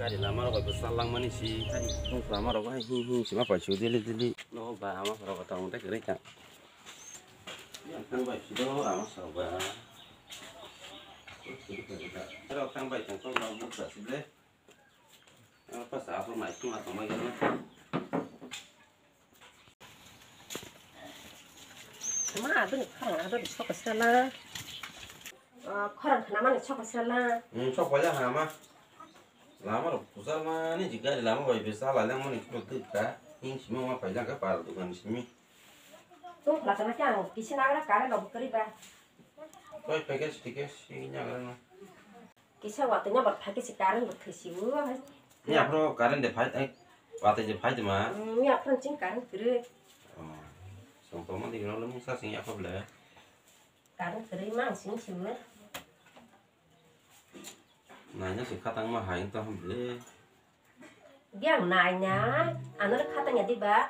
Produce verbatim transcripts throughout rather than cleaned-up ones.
Gari lama rok bai bwsa langmani si, tongkha lama rok hai hing hing sima paisio daily daily. No ba ama rok ta ungta kwrwi kha. Yang thang bai sido ama sa ba. Rok thang bai thang tong rok buksa sible. Apa sa apa mai tuma toma gana. Ma, aboni khorang aboni sokasrala. Ah, khorang khanamani sokasrala. Hmm, sok paila ha ma. Lama rok pusa mani je gari lama bai besa la lang mani kilo duk ka. Hing simi ma paila ka par dukan simi. Tung khla sana kya ang kisi nagra kare lo bukari ba. Koi package tickage sing nagra na. Kisa watwi no bor phai kisi current bo thwisi o. Ni aphro current de phai, ai, watwi je phai de ma. Mm, ni aphro ching current kwrwi. Oh. Song tongma di no mungsa sing ya khoble. Current kwrwi mang sing sing le. Naina se khatang ma hai to hamble. Biang naina, ano le khatang ya di ba.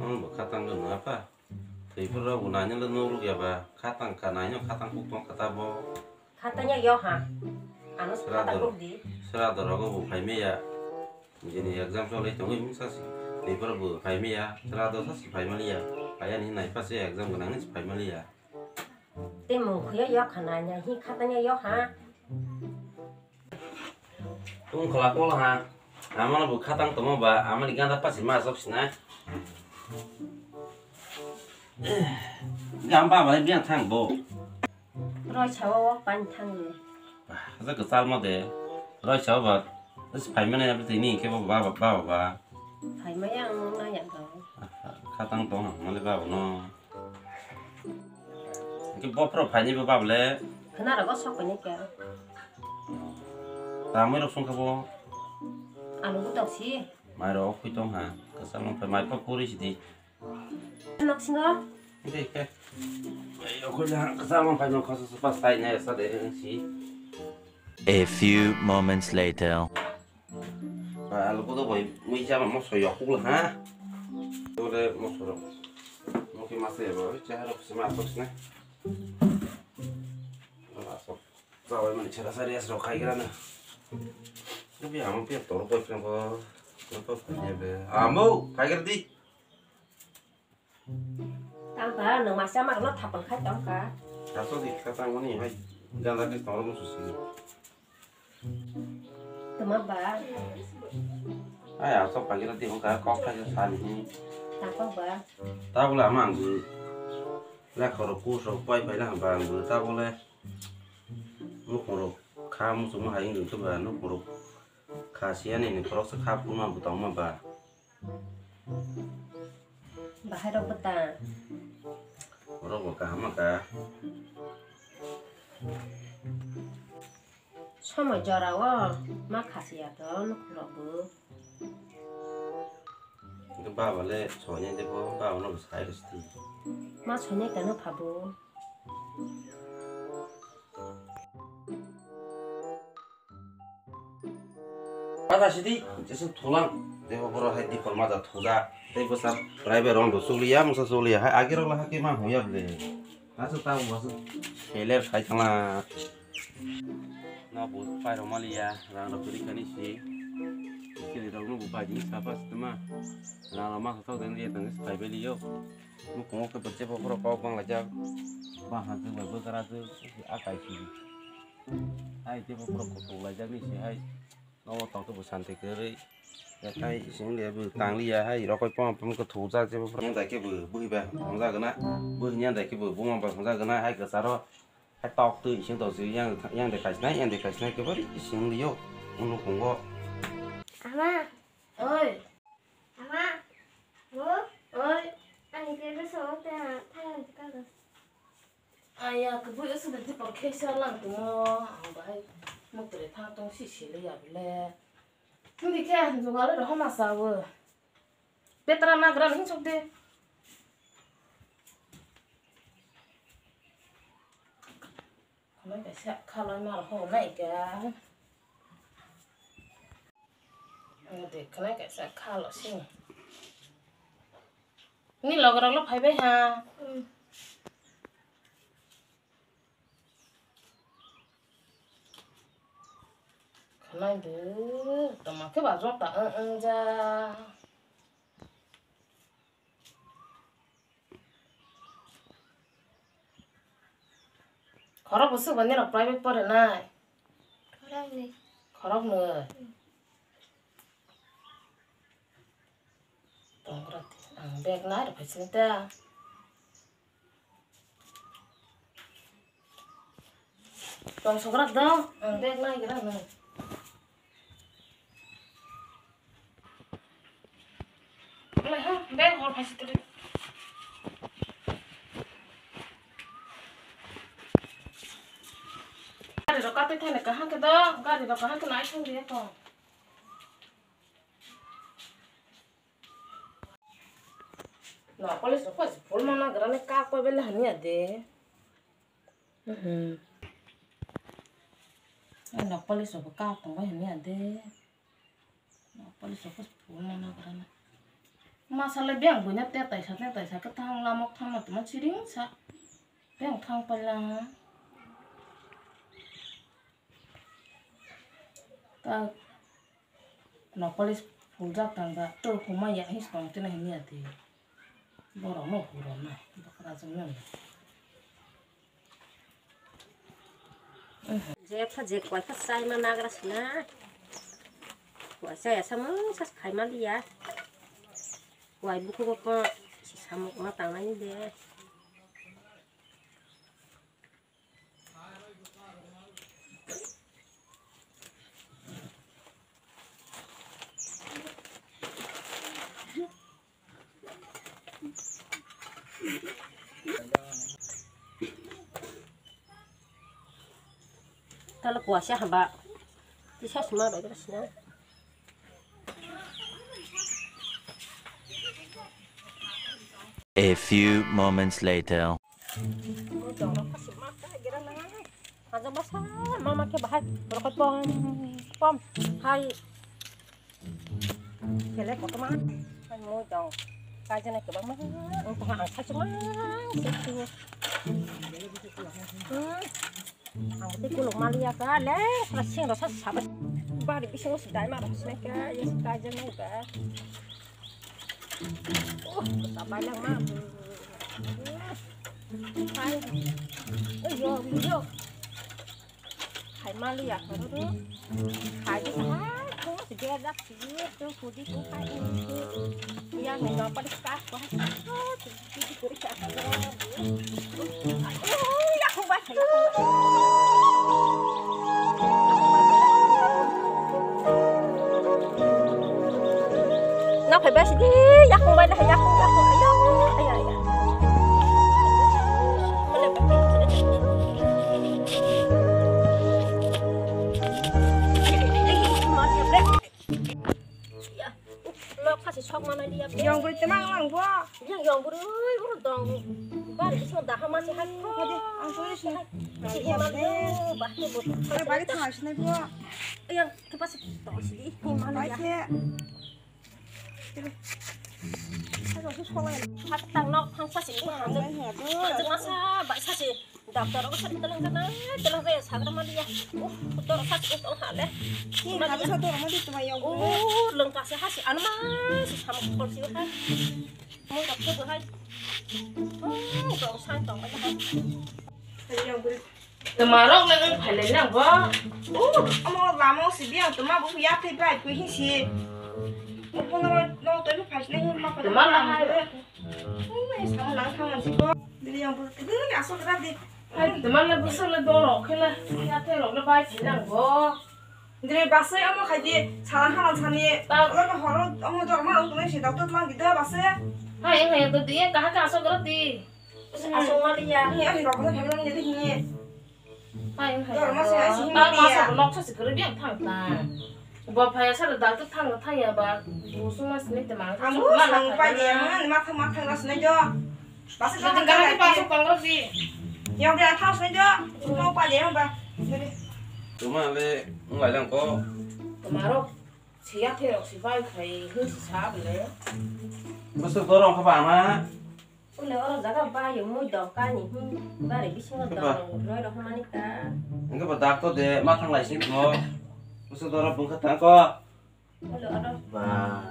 Ang bo khatang no apa. Twi phuru rok bo naina le no ruk ya ba. Khatang ka naina khatang kuk tong kata bo. Khatanya yo ha. Ano se Sra khatang dor-, kuk di. Sra dorogo bo phai me ya. Jini exam choli tongwi mungsa si. Twi phuru bo phai me ya. Sra dor sa si phai mali ya. Phai ani nai pa se exam gwnang ni si phai mali ya. Te mung khuya yo khananya hi khatanya yo ha. Tung khala kol ha. Amano bo khatang tomo ba, amani ganda pasi ma sok sina. Gam ba ba biang thang bo. Roi sao pan thang ni. Ba, ja kwchal mo de. Roi sao ba. Is phai mane abri tini ke ba ba ba ba. Phai ma yang na ya do. Khatang tong ha male ba no. Hingke bophoro phaini bo babole. Khna rogo sok paini khe. Tamoi rok songkha bo. Alu bo tokchi. Mai rok okhui tong ha. Kwchangma phai mai pa puri sidi. Nok singo. Hingke khe. Mai okhui ha kwchangma phai no khasa sapa sai nai sa de si. A few moments later. Ba, alu kodo bai mui jama moso yok pukla ha. Tole moso rok. Moki masa ya ba, cha rok sima sok sina. Ala sok. Jawai mani chera sari as rok khai gra na. Tapi amo pia tor boy friend ko. Ko ko ne be. Amo, khai gra di. Tang ta nwng masa ma no thapal khai tong ka. Asok di kha tang mani hai. Ganda ke tong mo susi. Tuma ba. Ai asok pagi rati hong ka kok khai sa ni. Ta kok ba. Ta bole ama ang bu. La khoro ku so pai pai la ba ang bu ta bole. Nuk khoro kha mu suma hai ngi tu ba nuk khoro. Kha siya ni ni khoro sa kha pu ma bu tong ma ba. Bahai rok bwtang. Borok bo kaham kha. Somoi jora o ma khasiya to nukhung rok bo. Hwnkhe baba le soinai de bo, baba no bo sai rwsti. Ma soinai kano phabo. Ada sidi, jesa thulang, tei bo borok hai dipor maja thuja, tei bwsa private rondo chuliya, mungsa chuliya, hai agi rok lahai khe ma hungya ble. Aswk ta bo aswk seler khai thangla. No bo pai rok maliya, rang rok kwrwi kani si. Kiri rok no bo bai di sapa sitma. Rang rok ma thok den ye tang phai beli yo. Nukhungo khe bo chebo borok kok bang laijak. Bang ha jwk bai bwkra jwk, a kai si. Hai tei bo borok kutung laijak ni se hai. Nogo tong khe bo santi kwrwi. Hai sing le bo tang liya hai rokoi pom pom khe thujak je bo. Yang dai khe bo bwhi bai hwnjak gana. Bwhi yang dai khe bo buma bai hwnjak gana hai kwcharo. Hai tok twi sing tong si yang, yang dai kaisinai, yang dai kaisinai khe bo sing liyo. Unukhungo. Ama. Oi. Ama. Bo. Oi. Ani khe bwsa o te thang kha. Aya, kwbui aswk de dipor khe sa lang tongmo, ang bahai muktrwi phang tong si sili ya bole. Hindi khe jugal rohoma sawo. Petra nagra ning sok de. Khamai kaisa khalai ma rok nai kha. Ang de khamai kaisa khalo sini. Ni logorok lo phaibai ha. Nai de, tama khe ba jota ang ang ja. Khorok bwswk ba nirok private pore nai? Khoroknwi. Khoroknwi. Tongra ang bag nai rw phaisini ta. Tong sokrak dong, ang bag nai gira nai. Lai ha, bag hor phaisitri. Gari rok katwi thani kaham khe do, gari rok kaham khe nai thang di ya tong. Nok polish rok phai phul ma nagra ni kak pai bele hanya de. Mhm. Nok polish rok kak tong bai hanya de. Nok polish rok phai phul ma nagra ni. Masa le beng buina te taisa te taisa ke thang lamok thang ma tuma chiring sa. Beng thang pai la. Ta Nok polish phuljak tang ba, to huma ya hi tong tene hini ati. Borok no huro na, bokra jong no. Je pha je kwai pha chai ma nagra sina. Kwai chai asa mung sas khai ma liya. Kwai bukhugo pa si samuk ma tang nai de. Talo kuasa haba. Tisa sima bai kira sina. A few moments later. Mui dong khasi ma ka gira na. Aja basa mama khe bahai rokot pom pom hai. Kele koto ma. Hai mui dong. Kaijana kebang ma. Ang tong ang sai chuma. Hmm. Ang tei kuluk maliya ka leng sra sing rasa sabai. Bari bisingo si dai ma rok sinai ka, yes, kaijana ka. Oh, sabai lang ma. Hai. Oh, yo, yo. Hai maliya ka ro. Hai, hai, ko si dia dak si, to kudi ko hai. Ya, hai, no, pada start ko. Nga phai bai sidi, yakung bai le, yakung, yakung, ayo, ayo, ayo. Lok khasi sok manai liya. Yong bwrwi temang lang bo. Yang yong bwrwi bwrwi dong. Bari bisingo daha masi hai. Hadi, ang soi sini. Si iman yo, bahte bo. Bari bari thang sini bo. Yang kepas tong si iman ya. Hatang nok phang sasi ko hamjak. Hamjak masa bai sasi doctor ko sasi telang jana telang jaya sagra maliya. Oh, doctor sasi ko tong hale. Ni maliya. Satu orang mati cuma yang. Oh, lengkasi hasi anu masi sama kolsi ha. Mo doctor ko hai. Oh, dong san dong hai. Yang beri. Tama rok le wng phai lai nang bo. Oh, omo lama o si biyang tama bo ya thai bai koi hi si. Obo no no to phai lai hin ma. Tama la hai. Oh, ni sa nang thang si ko. Bili yang bo tigi ni asok ra di. Hai, tama le busa le do rok khela. Ya thai rok le bai phai nang bo. Dire basai omo khai di sala hala sani. Ta- omo horo omo dor ma rok tong si doctor lang di da basai. Hai, hai, to di ka ka asok ra di. Aswk maliya. Ni ani rok no thangwi manya di hini. Hai, hai. Dor ma se ai sini ta maliya. Masa bo nok sa se kwrwi biyang thang ta. Bo phaya sa da ta thang thang ya ba. Bo sung mas ni te mang. Ang bo sang pai de ang ma thang ma thang ras nai jo. Basa jo. Ka ka pa so pang ro si. Yang dia thang nai jo. Mo pa de ba. Tuma le ngai lang ko. Tomaro siya the rok si bai khai hu sa le. Basa dorong kha ba ma. Ule oro jaga ba yo mui dok kani, hmm, bari bisingo dok roi rok mani ka. Engke bo doctor de ma thang lai sini mo. Musa dora bungkha tangko. Alo, alo. Ba.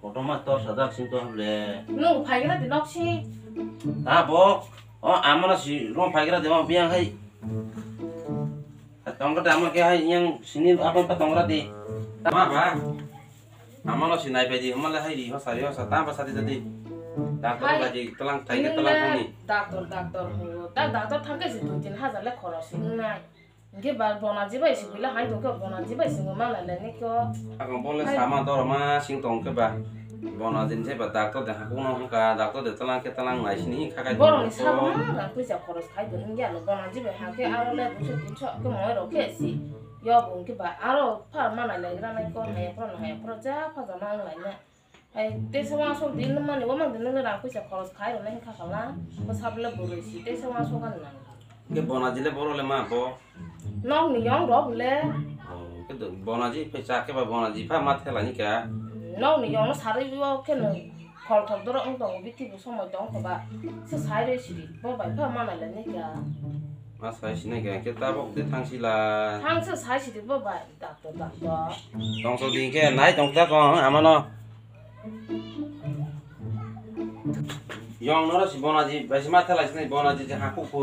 Kotorma tor sadak sing to hable. Nung phaigra di nok si. Ta bo. O amana si rom phaigra di mo biang hai. Tongka da mo ke hai yang sini apa pa tongra di. Ma ba. Amana si nai pai di mo le hai di ho sari ho sa ta ba sari jadi. Doctor hai. Ba di telang thai ke telang kani. Doctor, doctor ho. Ta doctor thangke si dui tin hajar le khoros nai. Hingke ba Bonaji bai si buila hai tongke Bonaji bai si ma lai lai ne kyo. Ako bole hai. Sama doro ma sing tong ke ba. Bonaji ni se ba doctor de hakung no hingka doctor de talang ke talang nai sini kha kai. Borok ni sabo ma rang puisa khoros khai do hingke ano Bonaji bai hake aro le duiso tinso ke moi rok ke si. Yo bo hingke ba aro phar ma lai lai gra nai ko hai phro no hai phro ja pha ja ma lai ne. Ai, tesa wansok di nung mani, o mang di nung rang puisa khoros khai rw nai kha kala. Ko sabla bwrwi si, tesa wansok ani nang. Ke Bonaji le boro le ma bo. Nok ni yong rok le. Oh, ke do Bonaji phe cha ke ba Bonaji pha ma thela ni ka. Nok ni yong no sarwi o khe no khol thok doro wng tongo, biti bo somoi tong kho ba. Se sai rwi siri, bo bai pha ma nai le ni ka. Ma sai sinai ka, ke tabok de thang sila. Thang se sai siri bo bai. Doctor, doctor. Tongso di ke nai tong ta ko amano. Yong noro si Bonaji, bai si ma thalai si Bonaji je haku ku.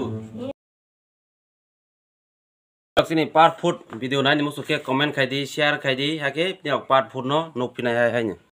Sini part four video nai ni musu ke comment khai di, share khai di, hake ni part four no nuk pinai hai hai ni.